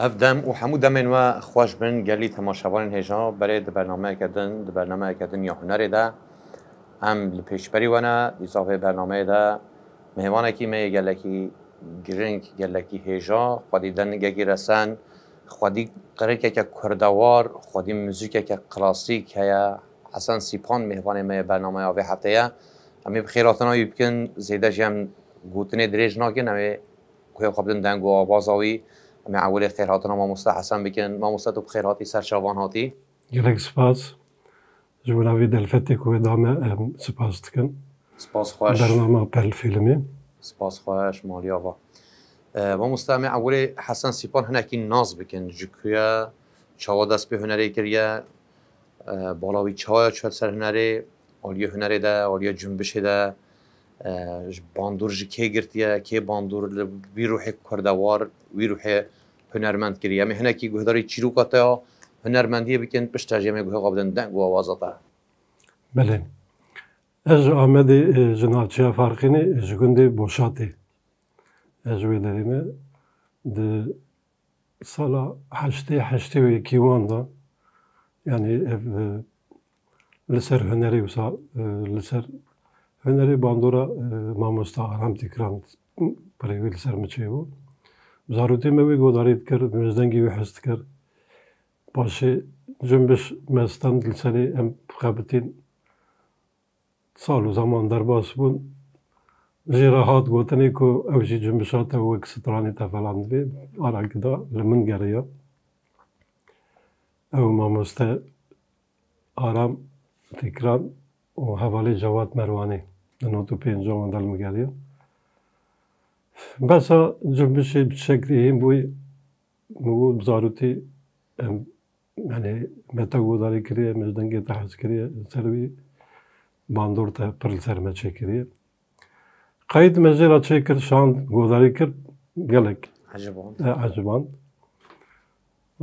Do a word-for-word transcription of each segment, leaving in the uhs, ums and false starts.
Ev dem û hemû demên we xweş bin, gelî temaşevanên hêja. Berê di bernameyeke din, di bernameyeke din ya hunerê de em li pêşberî we ne. Dîsa vê bernameyê de mêvanekî me yê gelekî giring, gelekî hêja, xwedî dengekî resen, xwedî qirikeke kurdewar, xwedî muzîkeke klasîk heye. Hesen Sîpan mêvanê me yê bernameya vê heftê ye. Em ê bi xêrhatina wî bikin, zêde jî em gotinê dirêj nakin, em ê guhê xwe bidin deng û awaza wî. Em ê ewilê xêrhatina mamoste Hesen bikin. Mamoste, tu bi xêr hatî, ser çavan hatî. Gelek spas. Ji bo vê delfetê ku we da me, em spas dikin. Spas xweş. Bernama Pel Fîlmî. Spas xweş, maliya va. E, mamoste, em ê ewilê Hesen Sîpan hinekî nas bikin. Ji ku ye, çawa dest pê hunerê kiriye? E, bala wî çawa çûye ser hunerê, aliyê hunerê de, aliyê cumbişê de, e, ji bandor ji kê girtiye, kê bandor li wî ruhê kurdewar, wî ruhê hunermend kiriye? Em ê hinekî guhdarî çîroka te ya hunermendiyê bikin, piştre jî em ê guhê xwe bidin deng û awaza te. Belê. Ez ji Amedê, e, ji navçeya Farqînê, ji gundê Boşatê. Ez ji wê derê me. Di sala heştê, heştê û yekî wan de, yanî ev, e, li ser hunerê wisa, e, li ser hunerê bandora, e, mamosta Aram Tîkran pirê wî li ser min çêbû. Zarûtê me wî godarî dikir, min ji dengê wî hez dikir. Paşê cumbiş me stend li serê, em xebitîn. Sal û zeman derbas bûn. Jê re hat gotinê ku ew jî cumbişa te wek stranê te falan divê. Ara gida li min geriya. Ew mamoste Aram Tîkran û hevalê Cewad Merwanê di nod û pêncan wan de li min geriya. Besa cumbişê bi şeklî hîn bûyî. Min got, zarûtî em, yanî me te godarî kiriye, me ji dengê te hez kiriye, ser wî bandor te pir li ser me çêkiriye. Qeyd me jê re çêkir, şand, godarî kir, gelek Eciband. e, eciband. E,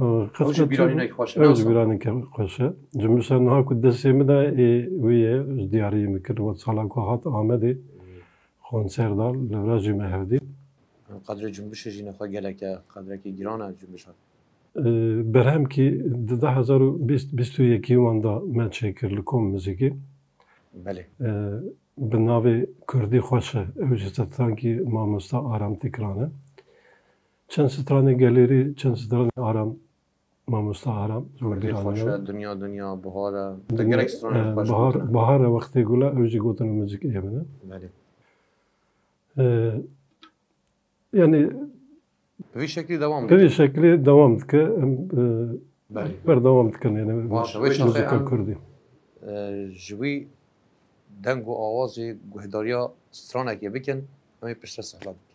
Ew jî qismet bîranînek xweş e, ew jî bîranînek xweş e. Cumbişa niha ku destê min de ê wî ye, ji diyariyê min kir, wet sala ku hat Amedê konser da, li vira jî me hevdî. Qedrê cumbişê jî nexwe gelek e, qedrekî giran e cumbişa. Ee, berhemkî di du hezar û bîst, bîst û yekî wan de me çêkir li Kom Muzîkê. Belê. Ee, bi navê Kurdî Xweş e, ew jî strankî mamosta Aram Tîkran e. Çend stranê gelêrî, çend stranê Aram, mamosta Aram, Kurdî Xweş e, Dinya Dinya, Bihar e, gelek stranê xweş gotin e. Bihar e wextê gul e, ew jî gotin û muzîk ê min e. Belê. Ee, Yanî Bi vî şeklî dewam bi vî dike. Şeklî dewam dike. Em, e, Belê. Berdewam dikin, yanî Baş, wê muzîka çaxê em, kurdî. E, ji wî deng û awazê guhdariya stranekê bikin, em ê piştre sehla bikin.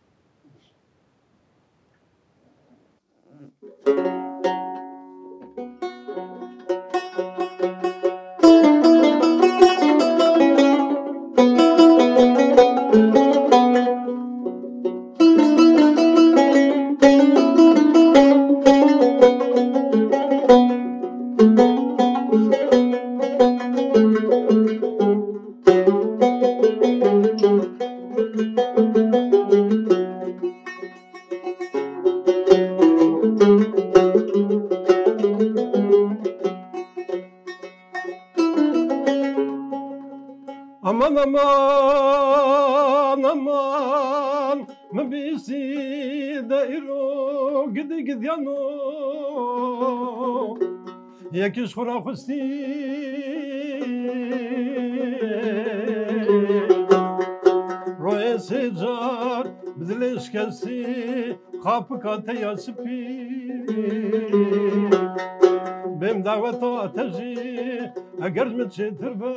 Aman, aman, aman, min bîstî de îro gidi gidiyano. Yekî ji xwe ra xwestî royê sê car bi dilê şikestî xapika te ya spî. Bêm daweta te jî eger ji min çêtir be.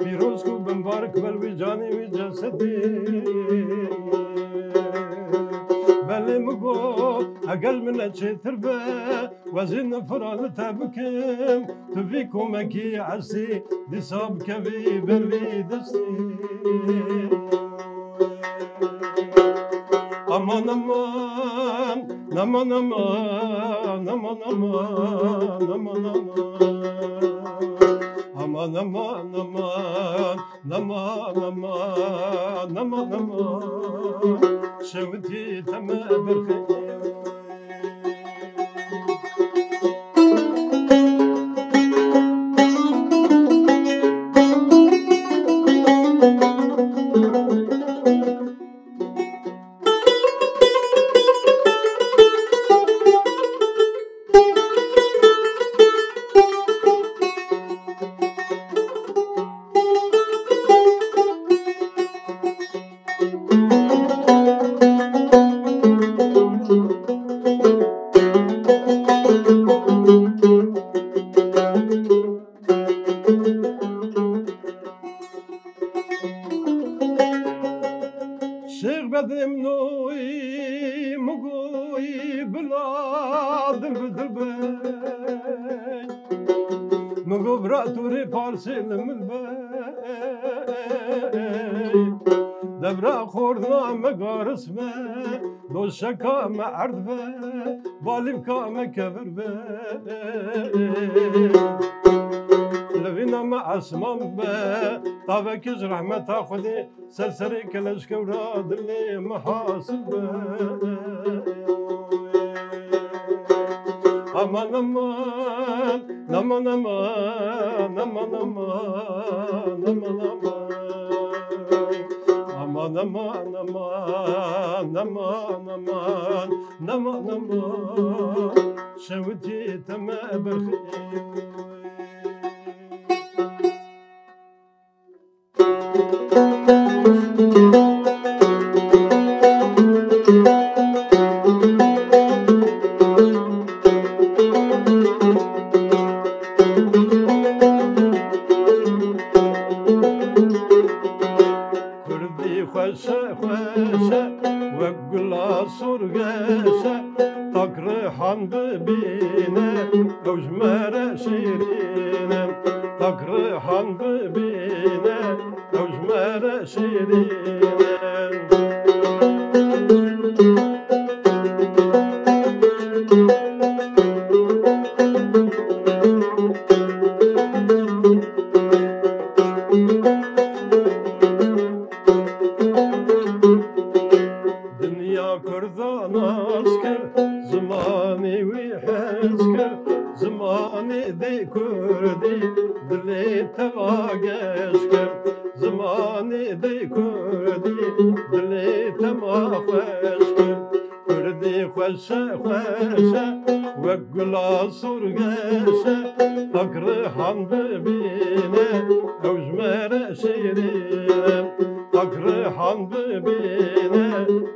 Pîroz ku bimbarik be li wî canê wî cesedê. Belê min got, eger min neçêtir be, wezî nifira li te bikim, tu vî komekî ersî, dîsa bikevî ber vî destî. Aman, aman, aman, aman. Aman, aman, aman, aman, aman, aman, aman. Şewitî te me berxê. Şêx Bedê min oy, min goy bila dil bi dil bey. Min go bira tu rê parsê li min bey. Devra xorna me garis be, doşeka me erd be, balîvka me kevir be. Li vîna me esman be, tavekî ji rehmeta Xwedê, ser serê keleşkewra dilê me hasil be. Aman, aman, aman, aman, aman, aman, aman, aman. Aman, aman, aman, aman, aman, aman, aman. Şewitî te me berxê. Kurdî xweş e, xweş e, wek gula sorgeş e, tak rihan bibîne, ew ji me re şîrîn e. Tak rihan bibîne, ew ji me re şîrîn e. Dinya Kurda nas kir, zimanê wî hez kir, zimanê dê Kurdî dilê te va geş kir, zimanê dê Kurdî dilê te va xweş kir. Kurdî xweş e, xweş e, wek gula sorgeş e, tak rihan bibîne, ew ji me re şîrîn e. Tak rihan bibîne,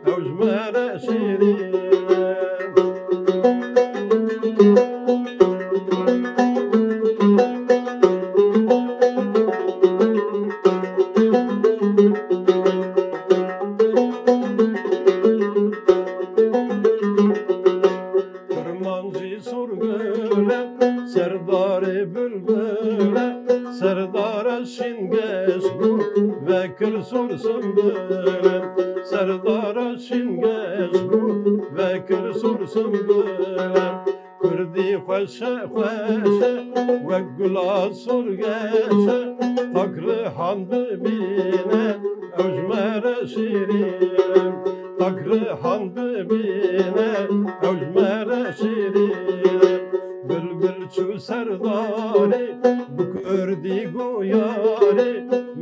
ew ji me re şîrîn e. Kurmancî sorgule, serdarê bilbile, serdara şîngeş bû, vekir sor simbile. Serdara şîngeş bû, vekir sor simbile. Kurdî xweş e, xweş e, wek gula sorgeş e, tak rihan bibîne, ew ji me re şîrîn e. Tak rihan bibîne, ew ji me re şîrîn e. Bilbil çû serdarê, bi kurdî go yarê,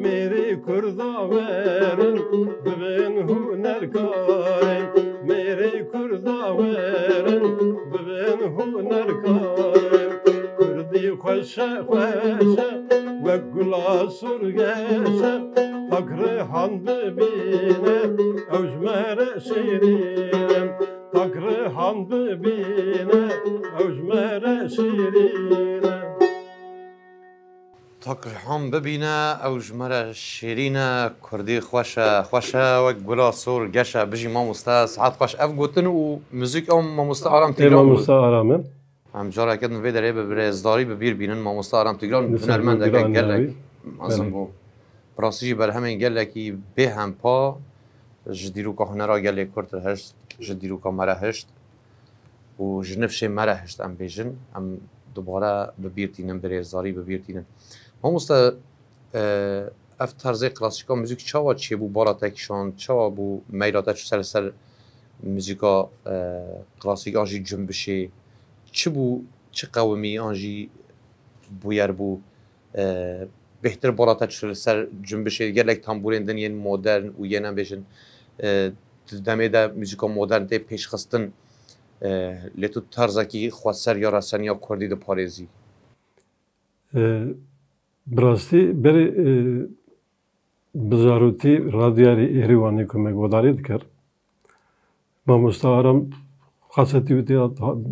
mêrê Kurda werin, bibin hunerkarê. Mêrê Kurda werin, bibin hunerkarê. Kurdî xweş e, xweş e, wek gula sorgeş e, tak rihan bibîne, ew ji me re şîrîn e. Tak rihan bibîne, ew ji me re şîrîn e. Tak rihan bibîne, ew ji me re şêrîn e, kurdî xweş e, xweş e, wek gula sor geş e, bijî mamoste, saet xweş. Ev gotin û muzîk ew mamoste Aram Ê Tîgran bû. Mamoste Aram e. Em careke din vê derê bi birêzdarî bi bîr bînin, mamoste Aram Tîgran Li ser hunermendeke Gurgurana gelek wî. Mezin Belê. Bû. Bi rastî jî berhemên gelekî bêhempa ji dîroka hunera gelê Kurd re hişt, ji dîroka me re hişt. û ji nifşê me re hişt, em bêjin, em dubare bi bîr tînin, bi rêzdarî bi bîr tînin. Mamoste, e, ev terzê klasîka muzîk çawa çêbû, bala te kişand, çawa bû meyla te çû ser, li ser muzîka, e, klasîk an jî cumbişê? Çi bû, çi qewimî an jî bûyer bû, e, bêhtir bala te çû li ser cumbişê? Gelek tambûrên din yên modern û yên, em bêjin, e, di demê de muzîka modern tê pêşxistin, e, lê tu terzekî xweser ya reseniya kurdî diparêzî. E, bi rastî berê, e, bi zarokî radyayê Êrîwanê ku me guhdarî dikir, mamoste Aram xasetî wî tê,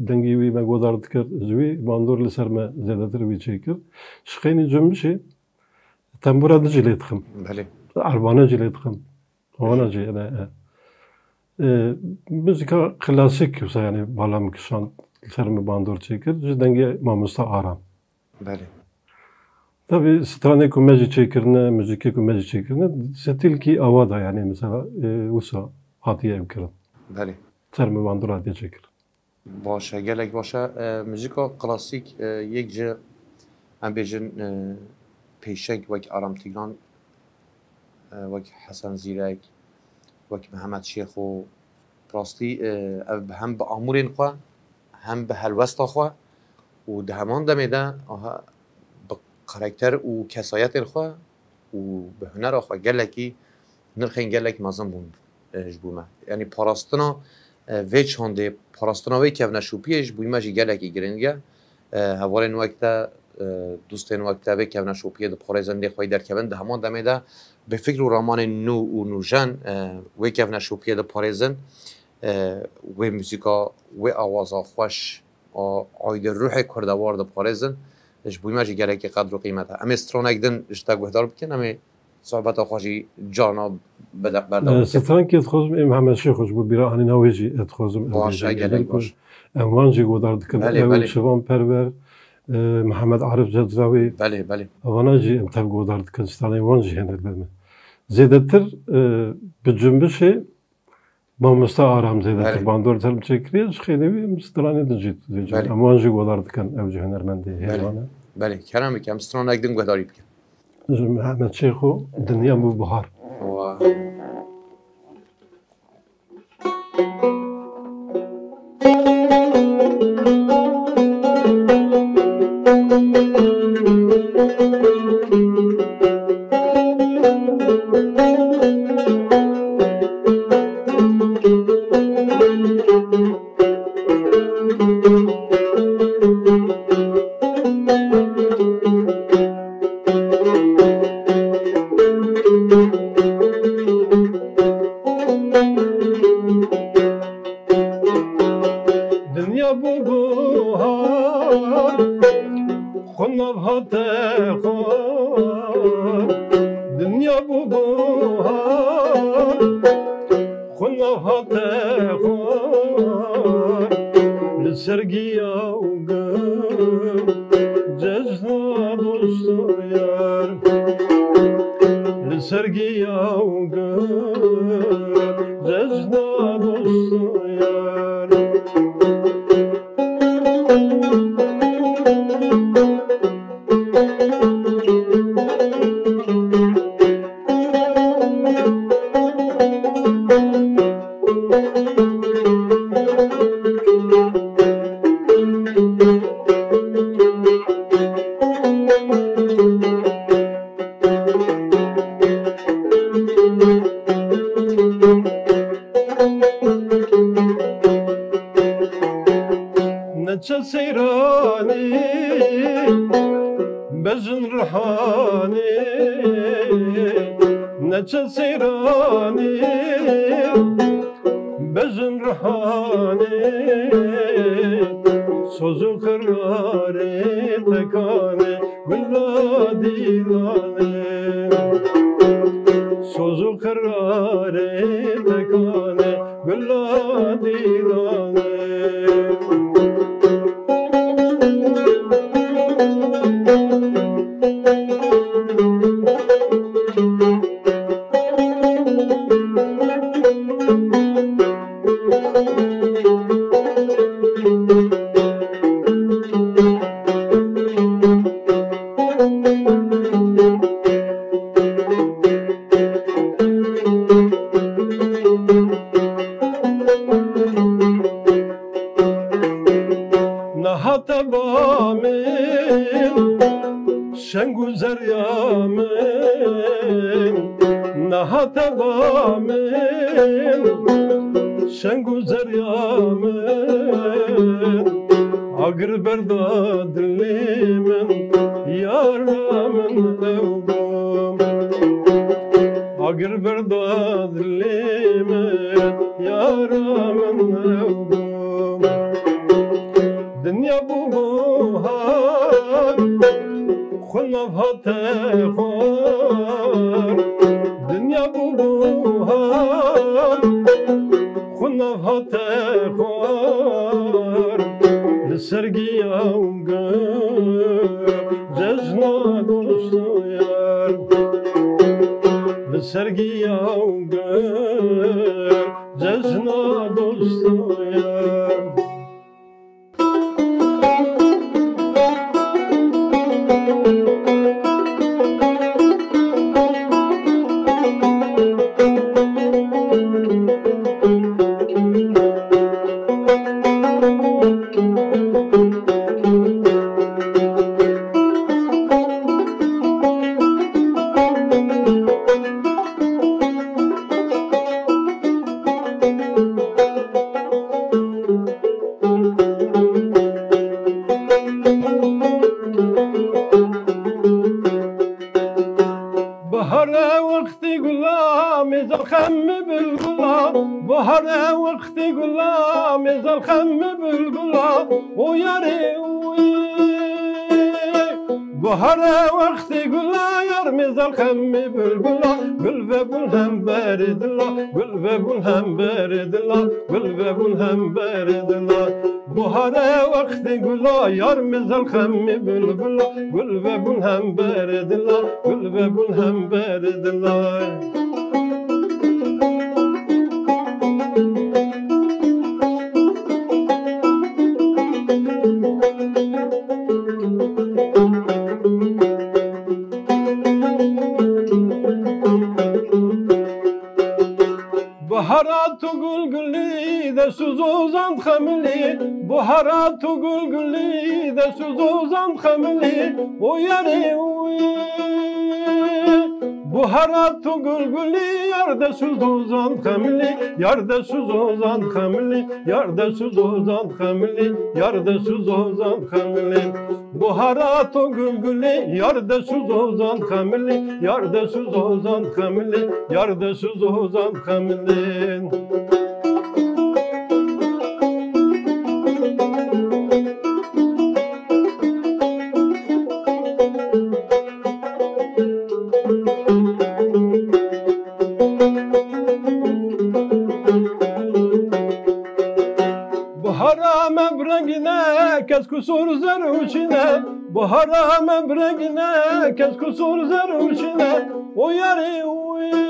dengê wî me guhdar dikir, ji wî bandor li ser me zêdetir wî çêkir. Ji xeynî cumbişê tembûra din jî lê dixim. Belê. Erbane jî lê dixim. Wana jî, e, e, e, muzîka klasîk, wisa, yanî bala min kişand, li ser min bandor çêkir, ji dengê mamoste Aram. Belê. Tabî stranê ku me jî çêkirine, muzîkê ku me jî çêkirine, stilkî awa da, yanî mesela, e, wisa hatiye ew kirin. Belê. Ser min bandor hatiye çêkirin. Baş e, gelek baş e. E, muzîka klasîk, e, yek ji, em bêjin, e, pêşeng wek Aram Tîgran, e, wek Hesen Zîrek, wek Mihemed Şêxo, rastî, e, ev hem bi amûrên xwe, hem bi helwesta xwe û di heman demê de aha bi karakter û kesayetên xwe û bi hunera xwe gelekî nirxên gelek mezin bûn, e, ji bo me. Yanî parastina, e, vê çandê, parastina vê kevneşopiyê ji bo me jî gelekî giring e. E, hevalên wek te, e, dostên wek te vê kevneşopiyê diparêzin, lê xweyî derkevin, di heman demê de bi fikr û ramanên nû û nûjen, e, wê kevneşopiyê diparêzin, e, wê muzîka, wê awaza xweş, a, aîdê ruhê kurdewar diparêzin, ji bo me jî gelekî qedr û qîmet e. Em ê stranek din ji te guhdar bikin, em ê sohbeta xwe jî carna bide-, berdewam bikin. Strankê dixwazim ê Mihemed Şêxo ji bo bîra anîna wê jî dixwazim. Baş e, gelek baş. Em wan jî guhdar dikin. Belê, belê. Ew Şivan Perwer, e, Mihemed Arif Cezrawî. Belê, belê. Vana jî em tev guhdar dikin, stranên wan jî hene li ber me. Zêdetir, e, bi cumbişê Mamoste Aram zêdetir bandor ser çêkiriye, ji xênê wî em stranê din jî dibêjin. Belê. Em wan jî guhdar dikin, ew jî hunermendê hêja ne. Belê. Kerem bike, em stranek din guhdarî bikin. Ji Mihemed Şêxo, Dinya bû bihar. Wa. Dinya bû buhar, xwe nav hate xwar. Dinya bû buhar, xwe nav hate xwar. Li ser giya û gul, cejna dost û yar. Li ser giya û gul, cejna dost û yar. Neçe seyranî bejin rihanî, neçe seyranî bejin rihanî, soz û xirarê tekanê gula dîlanê. Soz û xirarê tekanê gula dîlanê. min, nehate ba min, şeng û zerya min, agir berda dilê min, yara min ew bû. Agir berda dilê min, yara min ew bû. Dinya bû buhar, xwe nav hate xwar. Dinya bû buhar, xwe nav hate xwar. Li ser giya û gul, cejna dost û yar. Li ser giya û gul, cejna dost û yar. Bahar e wextê gula, mêza xemê bilgula. Bahar e wextê gula, mêza xemê bilgula. O yarê wî. Bahar e wextê gula, yar mêza xemê bilgula. Gul ve bul hemberê dila, gul ve bul hemberê dila, gul ve bul hemberê dila. Buhare wextê gula, yar mi zelxemî bilbila, gul ve bul hemberê dila, gul ve bul hemberê dila. Buhara tu gul gulî, dest û zozan xemilî. Buhara tu gul gulî, dest û zozan xemilî. O yarê wî. Buhara tu gul gulî, yar dest û zozan xemilî. Yar dest û zozan xemilî. Yar dest û zozan xemilî. Yar dest û zozan xemilî. Buhara to gul gulê, yar dest û zozan xemilê, yar dest û zozan xemilê, yar dest û zozan xemilê. Buhara me bi rengî ne, kesk û sor zer û çîn e. Buhara me bi rengî ne, kesk û sor zer û çîn e. O yarê wî.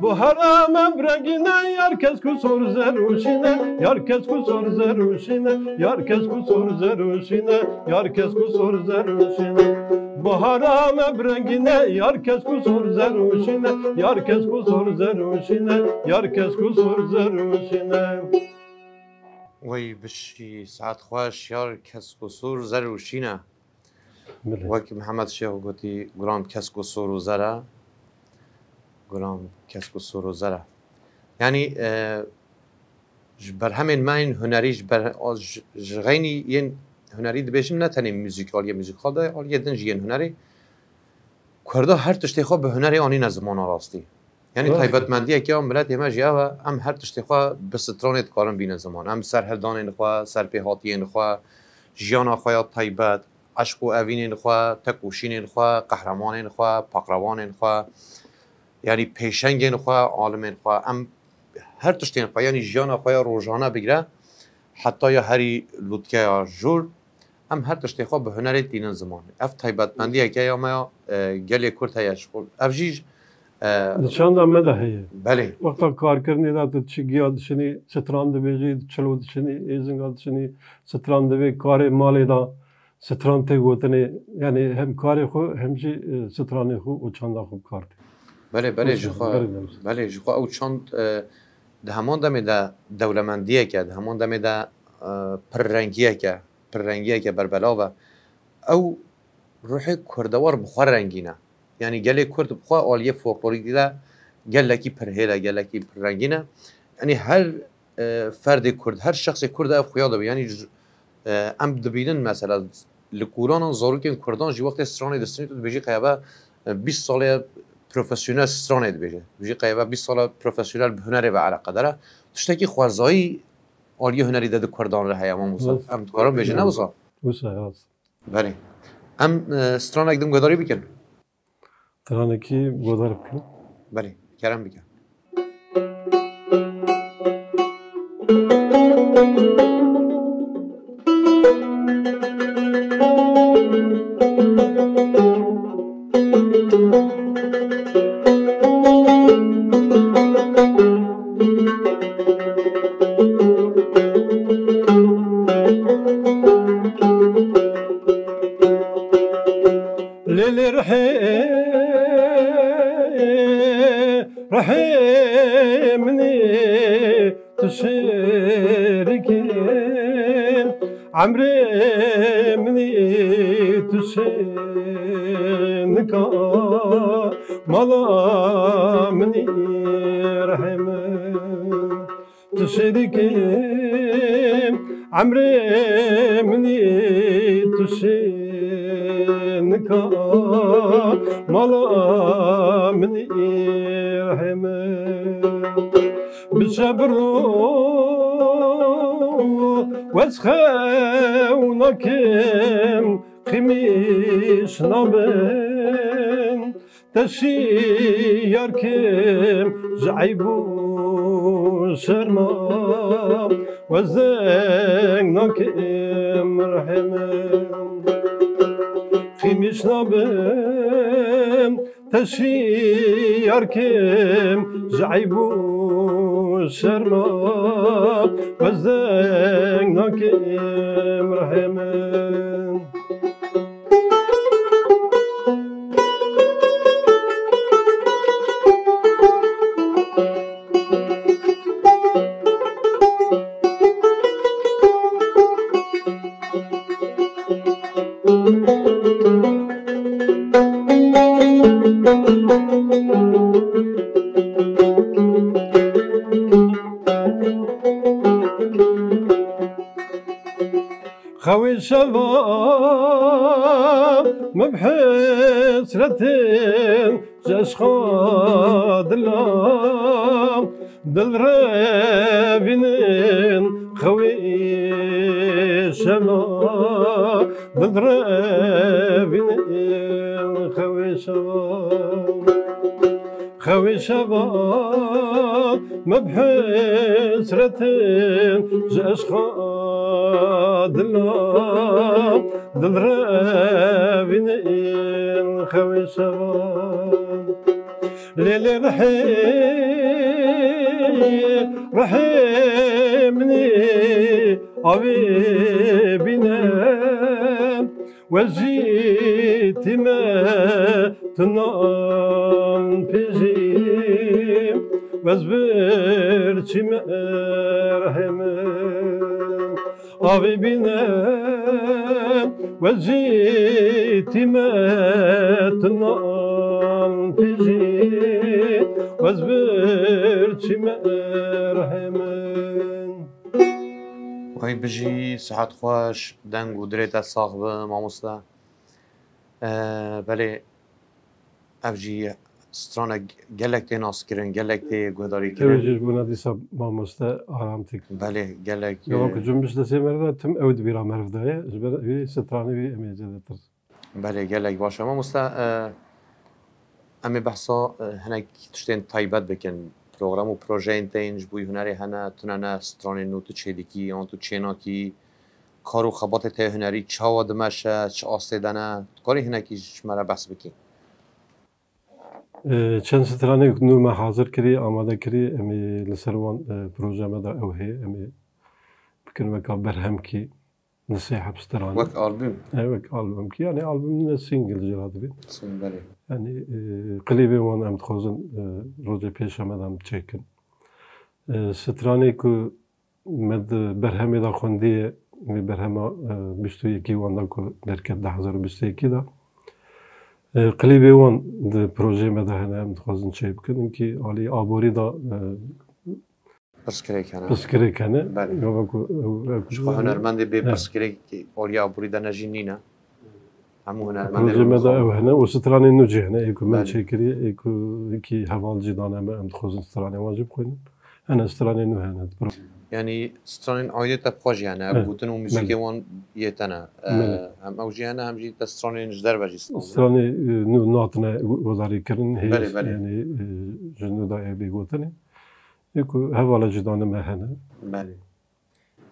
Buhara me bi rengî ne, yar kesk û sor zer û çîn e. Yar kesk û sor zer û çîn e. Yar kesk û sor zer û çîn e. Yar kesk û sor zer û çîn e. Buhara me bi rengî ne, yar kesk û sor zer û çîn e. Yar kesk û sor zer û çîn e. Yar kesk û sor zer û çîn e. Wey bişî, saet xweş, yar kesk û sor zer û çîn e. Belê. Wek Mihemed Şêx gotî, gulam kesk û sor û zer e. Gulam kesk û sor û zer e. Yanî, e, ji berhemên me yên hunerî, ji ber-, ji, ji xeynî yên hunerî dibêjim, ne tenê muzîk, aliyê muzîkal de, aliyê din jî yên hunerî. Kurda her tiştê xwe bi hunerê anîne zimana rastî. Yanî Rast. taybetmendiyeke ya miletê me jî ev e, em her tiştê xwe bi stranê dikarin bînin ziman. Em serhildanên xwe, serpêhatiyên xwe, jiyana xwe ya taybet, eşq û evînên xwe, tekoşînên xwe, qehremanên xwe, paqrewanên xwe, yanî pêşengên xwe, alimên xwe, em her tiştên xwe, yanî jiyana xwe ya rojane bigire, heta ya herî lûtkeya jor, em her tiştê xwe bi hunerê tînin ziman. Ev taybetmendiyeke ya me ya, e, gelê Kurd heye ji xwe. Ev jî, e, Di çanda me de heye. Belê. Wexta karkirinê de tu çi giya dişinî, stran dibêjî, çilo dişinî, êzinga dişinî, stran divê karê malê de, stran tê gotinê, yanî hem karê xwe hem jî, e, stranê xwe û çanda xwe bi kar tê. Belê, belê, Wisa, ji xwe, belê, belê. belê, ji xwe ew çand, e, di heman demê de dewlemendiyeke, di heman demê de, e, pirrengiyeke, pirrengiyeke berbelav e. Ew ruhê kurdewar bi xwe rengîn e. Yanî gelê kurd bi xwe aliyê folklorîkî de gelekî pirhêl e, gelekî pirrengîn e. Yanî her, e, ferdê kurd, her şexsê kurd ev xuya dibe. Yanî ji, e, em dibînin mesela li kûlanan zarokên kurdan jî wextê stranê distînî tu dibêjî qeyebe, e, bîst salê profesyonel stranê dibêje. Dibêjî qeyebe bîst sala profesyonel bi hunerê ve eleqedar e. Tiştekî xwezayî aliyê hunerî de di kurdan re heye, mamoste. Rast. Em dikarin bêjin, ne wisa? Wisa, rast. Belê. Em, e, stranek din guhdarî bikin. Stranekî guhdar bikin. Belê, kerem bike. Lê lê rihê, rihê min ê, tu şêrikê, emrê min ê, tu şênika, mala min ê, rihê min. Tu şêrikê, emrê min î, tu şênika, mala min î, rihê min. Bi şev ro wez xew nakim, qîmîş nabin. Te şiyar kim ji eyb û şerma, wez deng nakim, rihê min. Qîmîş nabim, te şiyar kim ji eyb û şerma, wez deng nakim, rihê min. Xewê şeva min bi hesretin ji eşqa dila, dil revînin xewê şeva, dil revînin xewê şeva. Xewê şeva me bi hesretin ji eşqa dila, dil revînin xewê şeva. Lê lê rihê, rihê min î, avê bîne. Wez jî tîme tu nan pêjî, wez birçîme rihê min. Avê bîne, wez jî tîme tu nan pêjî, wez birçîme rihê min. Wey bijî, sihet xweş, deng û dilê te sax be, mamoste. Ee, belê, ev jî stranek gelek tê naskirin, gelek tê guhdarî kirin. Ew jî ji bona dîsa mamoste Aram Tik. Belê, gelek, ya, e, ku cumbiş destê meriv de tim ew di bîra meriv de ye. Ji ber wî stranê wî em ê zêdetir. Belê, gelek baş e. Mamoste, e, em ê behsa, e, hinek tiştên taybet bikin. Program û projeyên te yên ji bo hunerê hene, tune ne stranên nû tu çêdikî, yan tu çênakî, kar û xebatê te hunerî çawa dimeşe, çi astê de ne? Tu karî hinekî ji me re behs bikî? E, çend stranê nû me hazir kirî, amade kirî, em ê li ser wan, e, proje me de ew hê, em ê bikin weka berhemkî. Nisê hepstran. Wek album? E, wek album ki, yani album ne single jê re dibê. Single, belê. Yani, e, klîbê wan em dixwazin, e, rojê pêşeme de em çêkin. E, stranê ku me di berhemê de xwendiye, wê berhema, e, bîst û yekî wan de ku derket du hezar û bîst û yekî de. E, klîbê wan di projeyê me de hene, em dixwazin çêbikin. Hinkî alî aborî de, e, Pirsgirêk hene. Pirsgirêk hene. Belê. Gava ku, e, e, Ji xwe hunermendê bê He. pirsgirêk alî aborî de ne jî nîne. Hemû hunermendê Projeyê me de ew hene û stranên nû jî hene. Ê ku min Belê. çêkiriye, ê ku hinkî heval jî dane me, em dixwazin stranên wan jî bixwînin. Hene stranên nû hene. Yanî stranên aîdê te bi xwe jî hene. Ev Belê. gotin û muzîkê Belê. wan yê te ne. E, Belê. hem ew jî hene, hem jî te stranên ji derve jî standin. Stranê, e, nû natine guhdarî kirin, hê Belê, belê. yanî, e, ji nû de ê bê gotinê. Ê ku hevala jî dane me hene. Belê.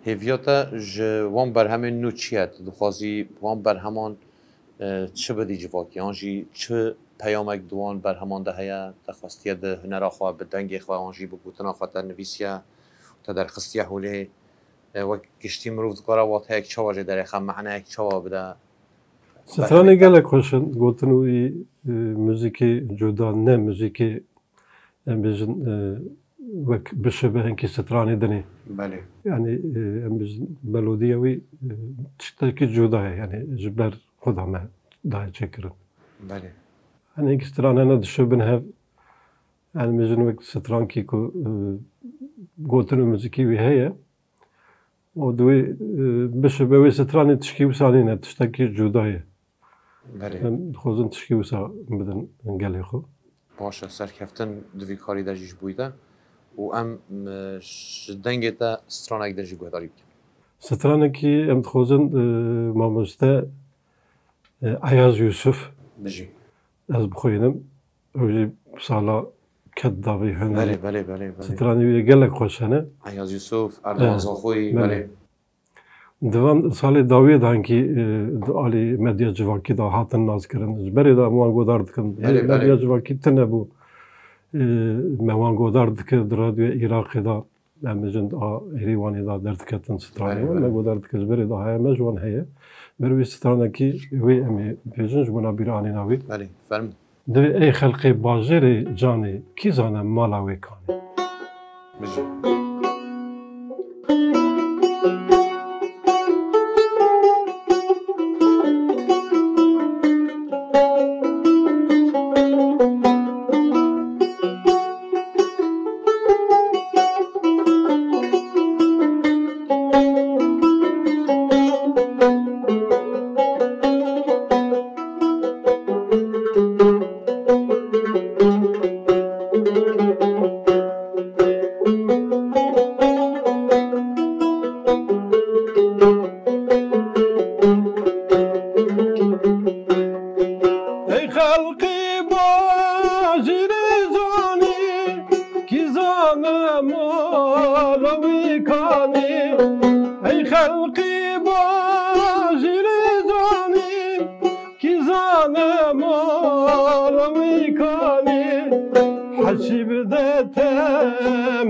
Hêviya te ji wan berhemên nû çi ye? Tu dixwazî wan berheman, e, çi bidî civakî? An jî çi peyamek di wan berheman de heye? Te xwestiye di hunera xwe, bi dengê xwe, an jî bi gotina xwe te nivîsiye, te derxistiye holê? E, wek giştî mirov dikare wateyek çawa jê derêxe, maneyek çawa bide? Stranê Berhemê te gelek xweş in, gotin û î, e, muzîkê cuda, ne muzîkê, em bêjin, e, wek bişibe hinkî stranê dinê. Belê. Yanî, e, em bêjin melodiya wî, e, tiştekî cuda ye, yanî ji ber xwe de me daye çêkirin. Belê. Yanî hinkî stran hene dişibin hev, em bêjin wek strankî ku, e, gotin û muzîkî wî heye. Û di wê, e, bişibe wê stranê tişkî wisa nîne, tiştekî cuda ye. Belê. Em dixwazin tişkî wisa bidin gelê xwe. Baş e, serkeftin di vî karî de jî ji bo te û em, e, ji dengê te stranek din jî guhdarî bikin. Stranekî em dixwazin, e, mamoste, e, Eyaz Yusuf Bijî. ez bixwînim. Ew jî sala ket davî hundirî. Belê, belê, belê, belê. Stranê wî gelek xweş hene. Eyaz Yusuf, Erdogan He, Zaxoyî, belê. belê. Di van salê dawiyê de hinkî, e, di alî medya civakî de hatin naskirin. Ji berê de em wan godar dikin. Belê, belê. Medya civakî tune bû. E, me wan godar dikir di radyoya Iraqê de. Em bêjin a Êrîwanê de derdiketin stranê Belê, wan. Me belê. godar dikir ji berê de heye me ji wan heye. Ber wî stranekî wê em ê bêjin ji bona bîra anîna wî. Belê, fermo. Divê ey xelqê bajêrê canê, kî zane mala wê kanê? Bijî. Ey xelqî bajêrê zanî, kî zane mala wî kanî? Ey xelqî bajêrê zanî, kî zane mala wî kanî? Heçî bide te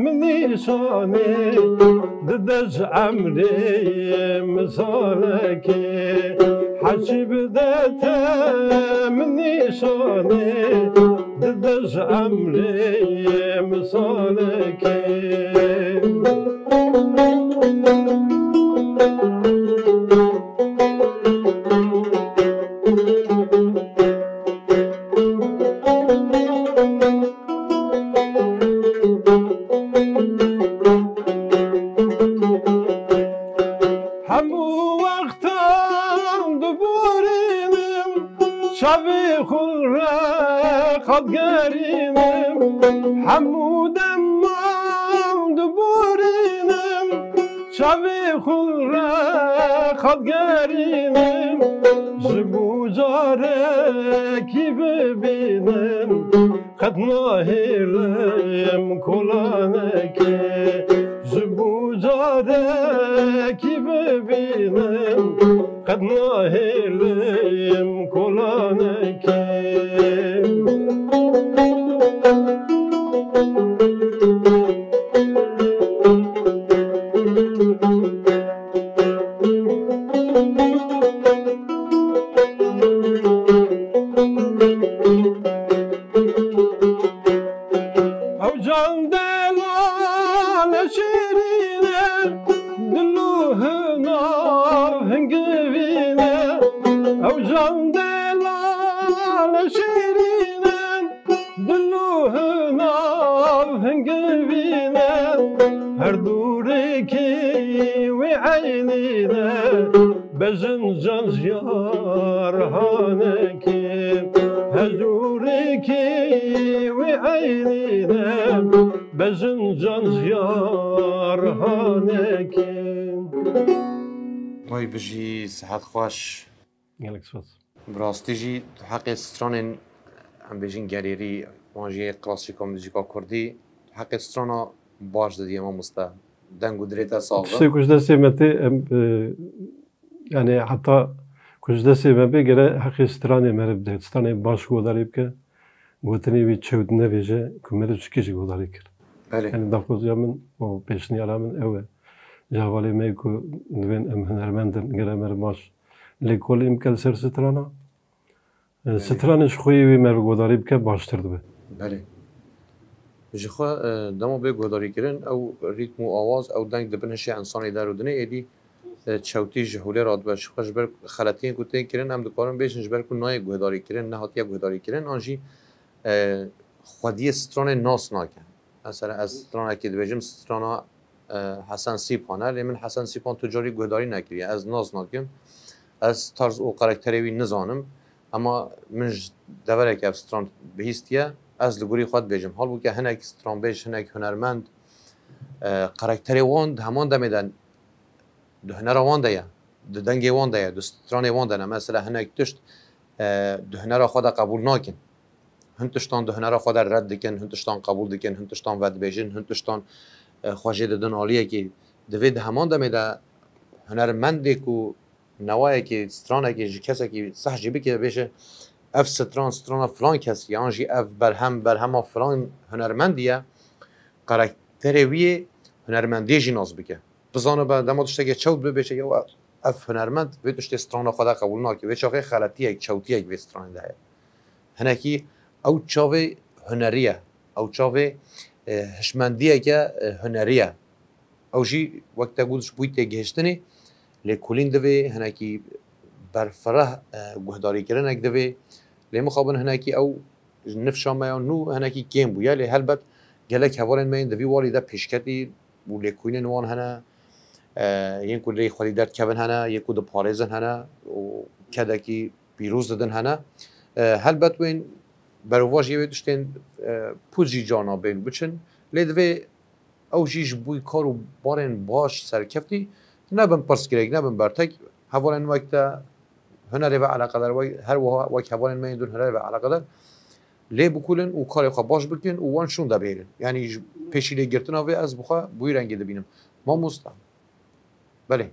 min nîşanî, dide ji emrê min salekê. Heçî bide te min nîşanî, dide ji emrê min salekê. Hemû wextan diborînim, çavê xwe re xwe digerînim. Hemû deman diborînim, çavê xwe re xwe digerînim. Ji bo carekî bibînim, qet nahêlim kolanekê. Ji bo carekî bibînim, qet nahêlim kolanekê. Ew can delal şîrîn e, dil û hunav hingivîn e. Ew can delal Dil û hunav hingivîne, her dûrikî wî eynî ne. Bejin can jiyar hanekî, her dûrikî wî eynî ne. Bejin can jiyar hanekî. Way bijî, sihet xweş. Gelek spas. Bi rastî jî tu heqê stranên, em bêjin gerêrî, wan jî yê klasîka muzîka kurdî, tu heqê strana baş didî, mamoste. Deng û dilê te sax be. Tiştê ku ji destê me tê, em, e, yani heta ku ji destê me bê, gere heqê stranê meriv bide. Stranê baş guhdarî bike, gotinê wî çewt nevêje, ku meriv çikî jî guhdarî kir. Belê. Yani daxwaziya min û pêşniyara min ew e. Ji hevalê me ku divên em hunermend in, gere meriv baş lêkolîn bike li ser strana. E, Belê. Stranê ji xwe yê wî meriv guhdarî bike, baştir dibe. Belê. Ji xwe, e, dema bê guhdarîkirin, ew rîtm û awaz, ew deng di bin hişê însanê der û dinê, êdî, e, çewtî ji holê radibe. Ji xwe ji ber xeletiyên ku tên kirin, em dikarin bêjin ji ber ku nayê guhdarîkirin, nehatiye guhdarîkirin, an jî, e, xwediyê stranê nas nake. Mesela ez stranekê dibêjim, strana, e, Hesen Sîpan e, lê min Hesen Sîpan tu carî guhdarî nekiriye. Ez nas nakim. Ez tarz û karakterê wî nizanim. Ema min ji devereke ev stran bihîstiye, ez li gorî xwe dibêjim. Halbûke hinek stranbêj, hinek hunermend, e, karakterê wan di heman demê de di hunera wan de ye, di dengê wan de ye, di stranê wan de ne. Mesela hinek tişt, e, di hunera xwe de qebûl nakin. Hin tiştan di hunera xwe de red dikin, hin tiştan qebûl dikin, hin tiştan vedibêjin, hin tiştan, e, xwe jê didin aliyekî. Divê di heman demê de hunermendê ku newayekî, stranekî ji kesekî seh jî bike, bêje, ev stran, strana filan kesî ye, an jî ev berhem, berhema filan hunermendî ye, karakterê wî yê hunermendiyê jî nas bike. Bizanibe, dema tiştekê çewt bibêje, ya ev hunermend vê tiştê strana xwe de qebûl nake. Vê çaxê xeletiyek, çewtiyek vê stranê de heye. Hinekî ew çavê hunerî ye. Ew çavê, e, hişmendiyeke, e, hunerî ye. Ew jî wek te got ji bo têgihiştinê lêkolîn divê, hinekî berfireh, e, guhdarîkirinek divê. Lê mixabin hinekî ew ji nifşa me ya nû hinekî kêm bûye, lê helbet gelek hevalên me yên di vî warî de pêşketî û lêkolînên wan hene, e, yên ku lê xwedî derdkevin hene, yên ku diparêzin hene û kedekî pîroz didin hene. E, helbet wên berovajiyê wê tiştên, e, pûz jî carna bên biçin. Lê divê ew jî ji bo kar û barên baş serkeftî nebin pirsgirêk, nebin bertek. Hevalên wek te hunerê ve eleqedar, wek, her wiha wek hevalên me yên din hunerê ve eleqedar lê bikulin û karê xwe baş bikin û wan şûn de bihêlin. Yanî ji pêşî lê girtina vê ez bi xwe bi wî rengê dibînim. Mamoste. Belê.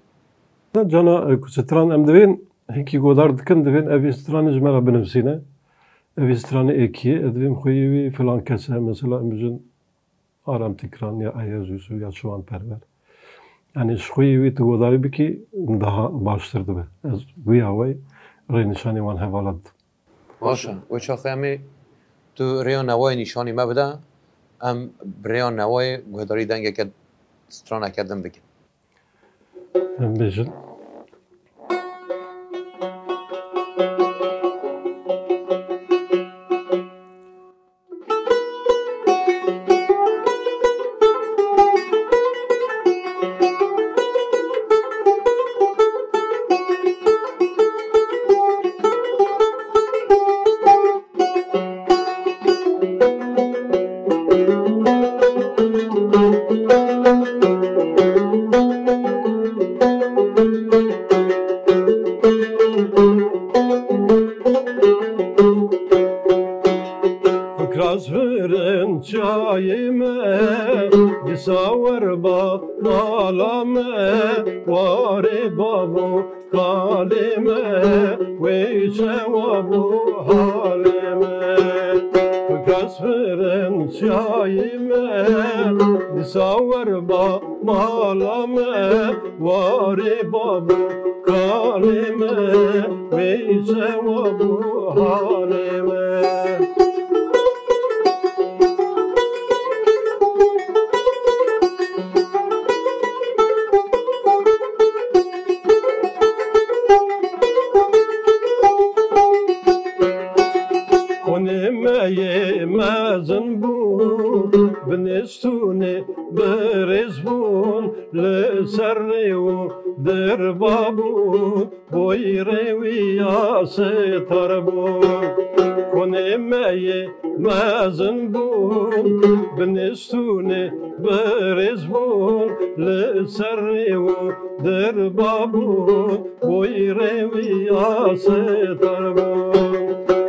Cana, e, ku stran em divên, hinkî godar dikin, divên evî stranê ji me re binivîsîne. Evî stranê êkî ye, ez divêm xweyê wî filan kes e, mesela em bijin Aram Tikran ya Eyaz Yusuf ya Çiwan Perwer. Yanî ji xweyê wî tu godarî bikî, daha baştir dibe. Ez wî awayî rênîşanî wan hevala didim. Baş e. Wê çaxê em ê tu rêya newayê nîşanî me bide, em bi rêya newayê guhdarî dengeke straneke din bikin. Em bêjin. Fikras virin çayê me, dîsa wer ba mala me, warê bab û kalê me, wê çawa bû halê me. Fikras virin çayê me, dîsa wer ba mala me, warê bab û kalê me, wê çawa bû halê me. Nê me yê mezin bû, bi nêstûnê birêz bûn, li ser rê û dirba bûn, boy rê wî ya sitar bûn. Konê me yê mezin bûn, bi nêstûnê birêz bûn, li ser rê û dirba bûn, boy rê wî ya sitar bûn.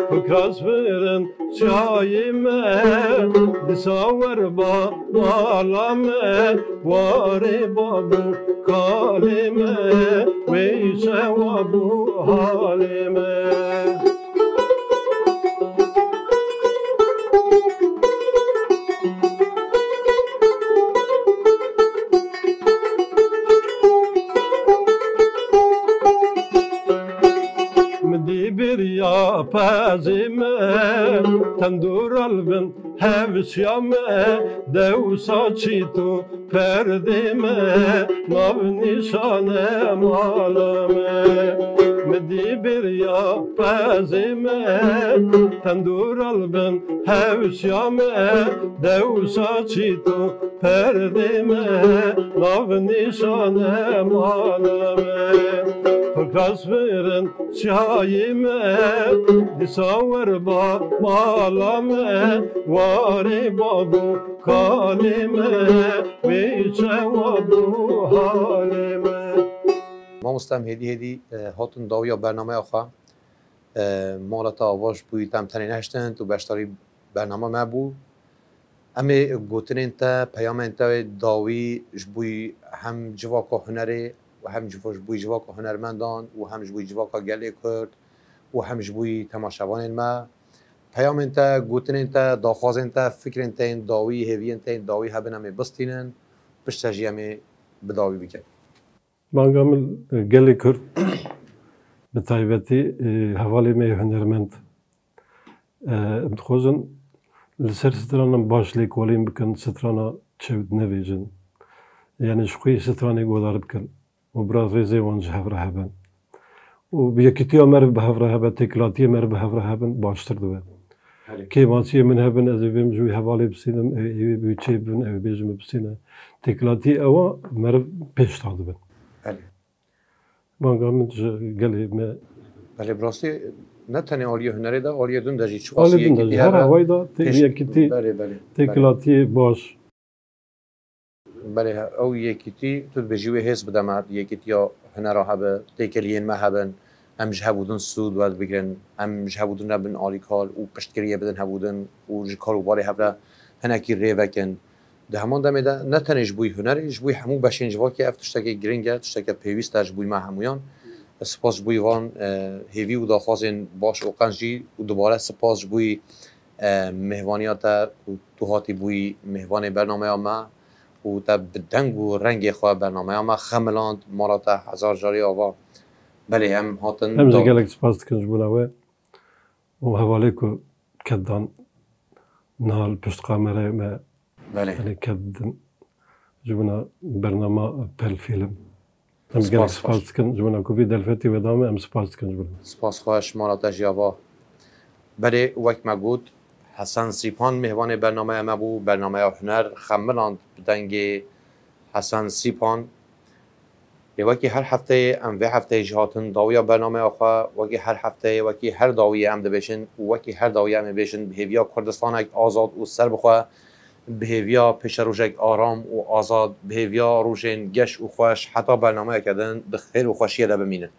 Fikras birin çiyayê me, dîsa wer ba mala me, warê bab û kalê me, wey çewa bû halê me. Min dî biriya pezê me, tendûra li bin hevşiya me, dewsa çît û perdê me, nav nîşane mala me. Min dî biriya pezê me, tendûra li bin hevşiya me, dewsa çît û perdê me, nav nîşane mala me. Fikras birin çiyayê me, dîsa wer ba mala me, warê bab û kalê me, wê çewa bû halê me. Mamoste, em hêdî hêdî, e, hatin dawiya bernameya xwe. E, mala te ava ji bo te em tenê nehiştin, tu beşdarî bername me bû. Em ê gotinên te, peyamên te wê dawî ji bo hem civaka hunerê û hem civa-, ji bo civaka hunermendan û hem ji bo civaka gelê Kurd û hem ji bo temaşevanên me. Peyamên te, gotinên te, daxwazên te, fikrên te yên dawî, hêviyên te yên dawî hebin, em ê bistînin. Piştre jî em ê bi dawî bikin. Banga min, e, gelê Kurd, bi taybetî, e, hevalê me yê hunermend, e, em dixwazin li ser stranan baş lêkolîn bikin, strana çewt nevêjin. Yani ji xwe stranê guhdar bikin û biraz rêzê wan ji hev re hebin. Û bi yekîtiya me re bi hev re hebe, têkilatiyê me re bi hev re hebin, baştir dibe. Belê. Kêmasiyê min hebin, ez ê bêm ji wî hevalê bisînim, ew ê wî çê bibin, ew ê bêjin min bisîne. Têkilatiyê ewa meriv pêş da dibin. Belê. Banga min ji gelê me. Belê, bi rastî ne tenê aliyê hunerê de, aliyê din de jî çiqasî Aliyê din de yekîtî jî, her hebe, awayî de tê-, pêş-, yekîtî, belê, belê, belê. Têkilatiyê baş. Belê, ew yekîtî, tu dibêjî wê hêz bide me, yekîtiya hunera hebe, têkeliyên me hebin, em ji hev û din sûd werbigirin, em ji hev û din re bin alîkar û piştgiriyê bidin hev û din û ji kar û barê hev re hinekî rê vekin. Di heman demê de ne tenê ji bo hunerê, ji bo hemû beşên civakê ev tiştekê giring e, tişteke pêwîst e ji bo me hemûyan. Spas ji bo van, e, hêvî û daxwazên baş û qenc jî û dubare spas ji bo, e, mêhvaniya te ku tu hatî bûyî mêhvanê bernameya me û te bi deng û rengê xwe bernameya me xemiland, mala te hezar carî ava. Belê, em hatin Em jî da- gelek spas dikin ji bona we û hevalê ku ket dan niha li pişt kamerayê me, Belê. Tenê ket din ji bona bernama Pel Fîlm. Em Spas, gelek spas. Spas dikin ji bona ku vî derfetî we da me, em spas dikin ji bona. Spas xweş, mala te jî ava. Belê, wek me got, Hesen Sîpan mêhvanê bernameya me bû, bernameya huner xemiland bi dengê Hesen Sîpan. Lê wekî her hefteyê, em vê hefteyê jî hatin dawiya bernameya xwe, wekî her hefteyê, wekî her dawiyê em dibêjin û wekî her dawiyê em ê bêjin, bi hêviya Kurdistanek azad û serbixwe, bi hêviya pêşerojek aram û azad, bi hêviya rojên geş û xweş, heta bernameyeke din bi xêr û xweşiyê de bimînin.